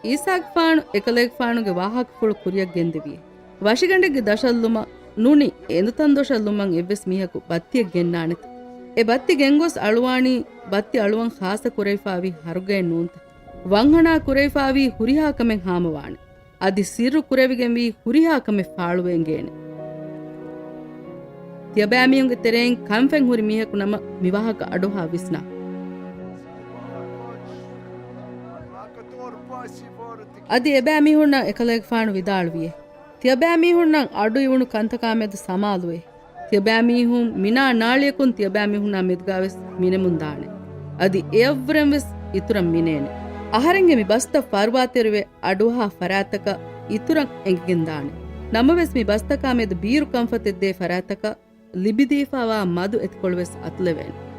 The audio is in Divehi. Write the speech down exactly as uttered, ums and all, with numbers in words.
އީސާގެފާނު އެކަލޭގެފާނުގެ ވާހަކަފުޅު ކުރިއަށް ގެންދެވިއޭ. ވަށިގަނޑެއްގެ ދަށަށްލުމަށް ނޫނީ އެނދުތަންދޮށަށްލުމަށް އެއްވެސް މީހަކު ބައްތިއެއް ގެންނާނެތަ؟ އެ ބައްތި ގެންގޮސް އަޅުވާނީ ބައްތި އަޅުވަން ޚާއްޞަ ކުރެވިފާވީ ހަރުގައެއް ނޫންތަ؟ ވަންހަނާ ކުރެވިފާވީ ހުރިހާ ކަމެއް ހާމަވާނެ. އަދި ސިއްރު ކުރެވިގެންވީ ހުރިހާ ކަމެއް ފާޅުވެގެން. ތިޔަބައިމީހުންގެ ތެރެއިން ކަންފަތް ހުރި މީހަކު ނަމަ މި ވާހަކަ އަޑުއަހާ ވިސްނާ. އަދި އެބައިމީހުންނަށް އެކަލޭގެފާނު ވިދާޅުވިއޭ. ތިޔަބައިމީހުންނަށް އަޑު އިވުނު ކަންތަކާ މެދު ސަމާލުވޭ. ތިޔަބައިމީހުން މިނާ ނާޅިޔަކުން ތިޔަބައިމީހުންނާ މެދުގާވެސް މިނެމުންދާނެ. އަދި އެއަށްވުރެންވެސް އިތުރަށް މިނޭނެ. އަހަރެންގެ މި ބަސްތައް ފަރުވާތެރިވެ އަޑުއަހާ ފަރާތްތަކަށް އިތުރަށް އެނގިގެންދާނެ. ނަމަވެސް މި ބަސްތަކާ މެދު ބީރު ކަންފަތެއްދޭ ފަރާތްތަކަށް ލިބިދީފާވާ މަދު އެތިކޮޅުވެސް އަތުލެވޭނެ.